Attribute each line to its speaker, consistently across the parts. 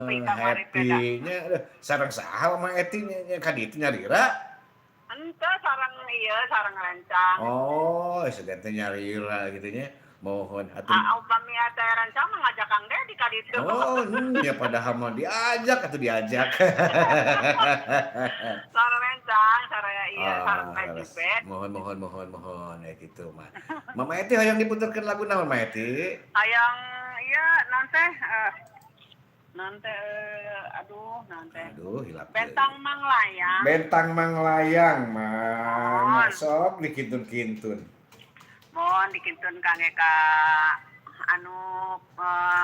Speaker 1: Kamari teh da.
Speaker 2: Happy nya, aduh, sareng saha Mama Eti nya nya ka ditu nyalira?
Speaker 1: Henteu, sareng ieu, sareng rencang.
Speaker 2: Oh, sugan teh nyalira gitu nya. Mohon atuh.
Speaker 1: Ah, upami teh rencang mah ngajak Kang Dedi ka ditu.
Speaker 2: Oh, nya padahal mah diajak atuh, diajak.
Speaker 1: Sareng rencang, sareng ieu, sareng
Speaker 2: Ah,
Speaker 1: Teh
Speaker 2: leres.
Speaker 1: Jubed.
Speaker 2: Mohon mohon mohon mohon, aya kitu mah. Mama Eti hoyong diputerkeun lagu naon, Mama Eti?
Speaker 1: Hayang ieu naon teh, naon teh, aduh, naon teh?
Speaker 2: Aduh, hilap deui.
Speaker 1: Bentang Manglayang.
Speaker 2: Bentang Manglayang, Mang.
Speaker 1: Mohon.
Speaker 2: Sok dikintun-kintun.
Speaker 1: Mohon dikintun kangge ka anu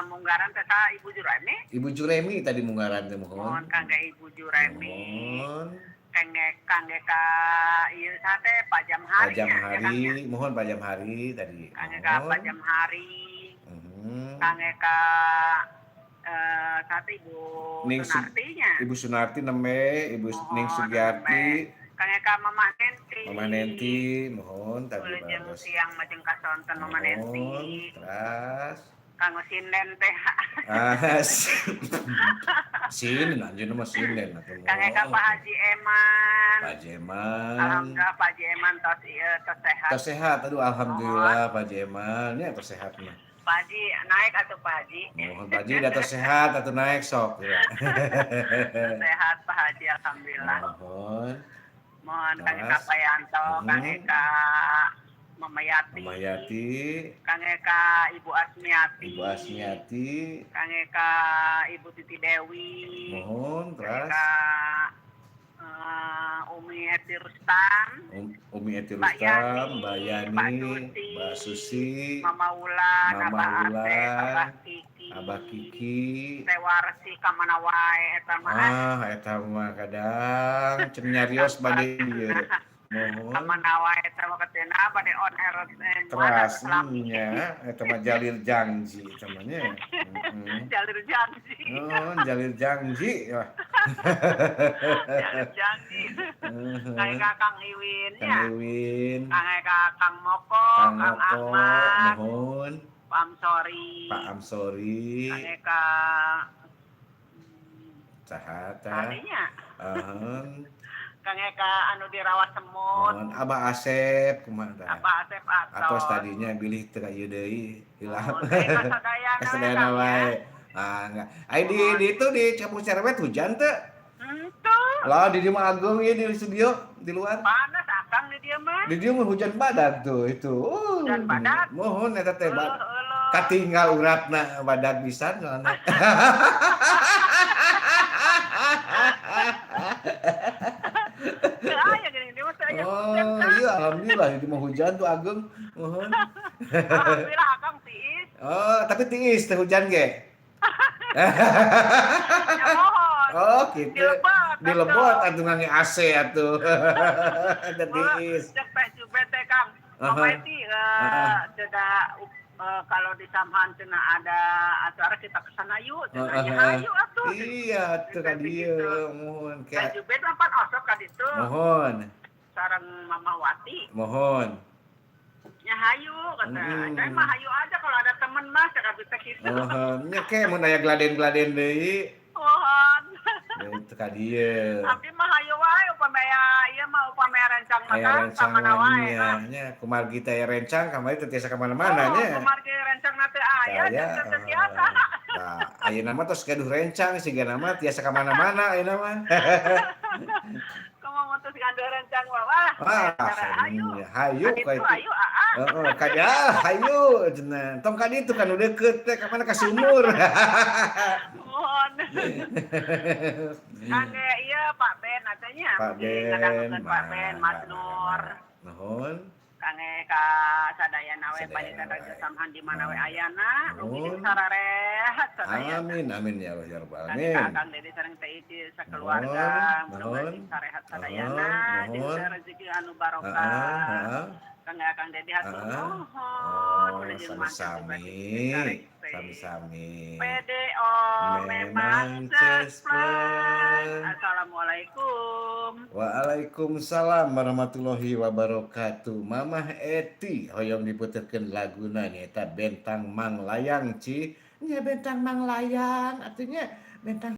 Speaker 1: munggaran teh saha, Ibu Juremi?
Speaker 2: Ibu Juremi tadi munggaran teh, mohon.
Speaker 1: Mohon kangge Ibu Juremi.
Speaker 2: Mohon.
Speaker 1: Kangge kangge ka ieu saha teh, Pak
Speaker 2: Pak
Speaker 1: Jamhari nya, ya Kang
Speaker 2: Jamhari,
Speaker 1: nya?
Speaker 2: Mohon Pak Jamhari tadi.
Speaker 1: Kangge ka Pak
Speaker 2: Mohon.
Speaker 1: Jamhari. Kangge ka saha teh, Ibu
Speaker 2: Ning
Speaker 1: Sunarti nya.
Speaker 2: Ibu Sunarti nembe, Ibu Ning
Speaker 1: Mohon
Speaker 2: Sugiarti.
Speaker 1: Nembe. Kangge ka Mama Nenti.
Speaker 2: Mama Nenti, mohon tadi
Speaker 1: Wilujeng
Speaker 2: bagus.
Speaker 1: Siang majeng kasonten, Mama Nenti.
Speaker 2: Mohon, teras.
Speaker 1: Kanggo sinden teh.
Speaker 2: Ah, sinden anjeunna mah sinden atuh.
Speaker 1: Kangge ka Pak Haji Eman.
Speaker 2: Pak Haji Eman.
Speaker 1: Alhamdulillah Pak Haji Eman tos ieu, tos sehat.
Speaker 2: Tos sehat, aduh, alhamdulillah Pak Haji Eman nya tos sehat mah.
Speaker 1: Pak Haji naik atuh, Pak Haji.
Speaker 2: Mohon Pak Haji udah tos sehat atuh naik sok ya.
Speaker 1: Tos sehat Pak Haji, alhamdulillah.
Speaker 2: Mohon.
Speaker 1: Mohon kangge ka
Speaker 2: Terus.
Speaker 1: Pak Yanto, kangge ka Mama Yati.
Speaker 2: Mama Yati.
Speaker 1: Kangge ka Ibu Asmiati.
Speaker 2: Ibu Asmiati.
Speaker 1: Kangge ka Ibu Titi Dewi.
Speaker 2: Mohon
Speaker 1: Kangge
Speaker 2: terus.
Speaker 1: Ka Umi Eti Rustam.
Speaker 2: Umi Eti
Speaker 1: Mbak
Speaker 2: Rustam,
Speaker 1: Yani,
Speaker 2: Mbak Yani,
Speaker 1: Mbak Susi,
Speaker 2: Mbak Susi,
Speaker 1: Mama Wulan,
Speaker 2: Mama
Speaker 1: Abah Asep,
Speaker 2: Wulan,
Speaker 1: Abah Kiki,
Speaker 2: Abah Kiki.
Speaker 1: Teh Warsi kamana wae eta mah.
Speaker 2: Ah, eta mah kadang cem nyarios bade ieu. Mohon.
Speaker 1: Kamana wae eta mah keteuna bade on air
Speaker 2: Teras nya eta mah jalil janji eta mah nya. Heeh.
Speaker 1: Jalur janji.
Speaker 2: Oh, jalil janji ya.
Speaker 1: Jalur janji.
Speaker 2: Heeh.
Speaker 1: Kang Kang Iwin
Speaker 2: Kang
Speaker 1: ya.
Speaker 2: Iwin.
Speaker 1: Kang Kang Moko,
Speaker 2: Kang
Speaker 1: Kang
Speaker 2: Moko,
Speaker 1: Ahmad,
Speaker 2: mohon.
Speaker 1: Pak Amsori.
Speaker 2: Pak Amsori.
Speaker 1: Kang Eka.
Speaker 2: Saha tah?
Speaker 1: Tadinya
Speaker 2: Ahun.
Speaker 1: Kang Eka anu di Rawa Semut.
Speaker 2: Mohon Abah Asep kumaha tah?
Speaker 1: Abah Asep atos.
Speaker 2: Atos tadinya bilih teu ka ieu deui hilap.
Speaker 1: Oh, saya kasadayana we,
Speaker 2: Kasadayana
Speaker 1: Kang, ya.
Speaker 2: wae. Ah, enggak. Ai di itu di Kampung Cerewet hujan teu?
Speaker 1: Henteu.
Speaker 2: Lah, di dieu mah ageung ieu di studio di luar.
Speaker 1: Panas akang di dieu mah.
Speaker 2: Di dieu mah hujan badak tuh itu.
Speaker 1: Hujan badak?
Speaker 2: Mohon eta teh
Speaker 1: Euleuh euleuh.
Speaker 2: Katinggal uratna badak pisan soalna.
Speaker 1: Teu aya geuning di mah teu aya hujan,
Speaker 2: Oh,
Speaker 1: Kang.
Speaker 2: iya, alhamdulillah di mah hujan tuh ageung. Mohon.
Speaker 1: Alhamdulillah akang tiis.
Speaker 2: Oh, tapi tiis teh hujan ge.
Speaker 1: Ya mohon.
Speaker 2: Oh, gitu.
Speaker 1: Dilebot
Speaker 2: Dilebot
Speaker 1: atuh.
Speaker 2: Atuh ngangge AC atuh. Eta tiis.
Speaker 1: Cek Teh Jubed teh, Kang. Mama Eti cenah kalau di Samhan cenah ada acara, kita ke sana yuk cenah. Ya hayu atuh.
Speaker 2: Iya, tuh ka dieu mohon
Speaker 1: Teh
Speaker 2: kayak
Speaker 1: Jubed mah pan osok ka ditu.
Speaker 2: Mohon.
Speaker 1: Sareng Mama Wati.
Speaker 2: Mohon.
Speaker 1: Ya hayu kata. Saya mah hayu aja kalau ada temen mah, cakap bisa gitu.
Speaker 2: Mohon nya ke mun aya gladen-gladen deui.
Speaker 1: Mohon.
Speaker 2: Ya itu ka dieu.
Speaker 1: Abdi mah hayu wae upami aya ieu mah, upami aya rencang mah
Speaker 2: Aya
Speaker 1: kan
Speaker 2: rencang
Speaker 1: ka mana wae
Speaker 2: nya
Speaker 1: lah.
Speaker 2: Nya kumargi teh aya rencang kamari teu tiasa ka mana-mana
Speaker 1: Oh,
Speaker 2: nya.
Speaker 1: Kumargi rencangna teu aya,
Speaker 2: Aya.
Speaker 1: teu tiasa.
Speaker 2: Tah, ayeuna mah tos gaduh rencang sigana mah tiasa ka mana-mana ayeuna mah.
Speaker 1: Kumaha mun tos gaduh rencang mah, wah,
Speaker 2: Wah,
Speaker 1: cara hayu.
Speaker 2: Hayu
Speaker 1: Ka
Speaker 2: ka
Speaker 1: ditu
Speaker 2: itu.
Speaker 1: hayu aa.
Speaker 2: Heeh, ka hayu cenah. Tong ka ditu kan nu deukeut teh ka mana, ka sumur.
Speaker 1: Mohon. Kangge ieu Pak Ben atanya,
Speaker 2: Pak
Speaker 1: mugi
Speaker 2: Ben,
Speaker 1: ngadangukeun Pak Ben, Mas Nur.
Speaker 2: Nuhun.
Speaker 1: Kangge ka sadayana we
Speaker 2: Sadayana
Speaker 1: panitia Radio
Speaker 2: wae.
Speaker 1: Samhan di mana we ayana, mugi
Speaker 2: Nuhun.
Speaker 1: sararehat sadayana.
Speaker 2: Amin amin ya Allah ya rabbal
Speaker 1: Kangge ka
Speaker 2: alamin.
Speaker 1: Kang Dedi sareng Teh Ici sakeluarga,
Speaker 2: Nuhun,
Speaker 1: mudah-mudahan
Speaker 2: nuhun.
Speaker 1: sing sarehat sadayana, sing
Speaker 2: Nuhun.
Speaker 1: rezeki anu barokah. Kangge Kang Dedi hatur nuhun.
Speaker 2: Oh,
Speaker 1: Wilujeng manten.
Speaker 2: sami-sami. Sami-sami.
Speaker 1: PDO
Speaker 2: Memang
Speaker 1: memang cespleng.
Speaker 2: cespleng.
Speaker 1: Assalamualaikum.
Speaker 2: Waalaikumsalam warahmatullahi wabarakatuh. Mamah Eti hoyong diputerkeun laguna nyaeta Bentang Manglayang, Ci. Nya Bentang Manglayang artinya Bentang.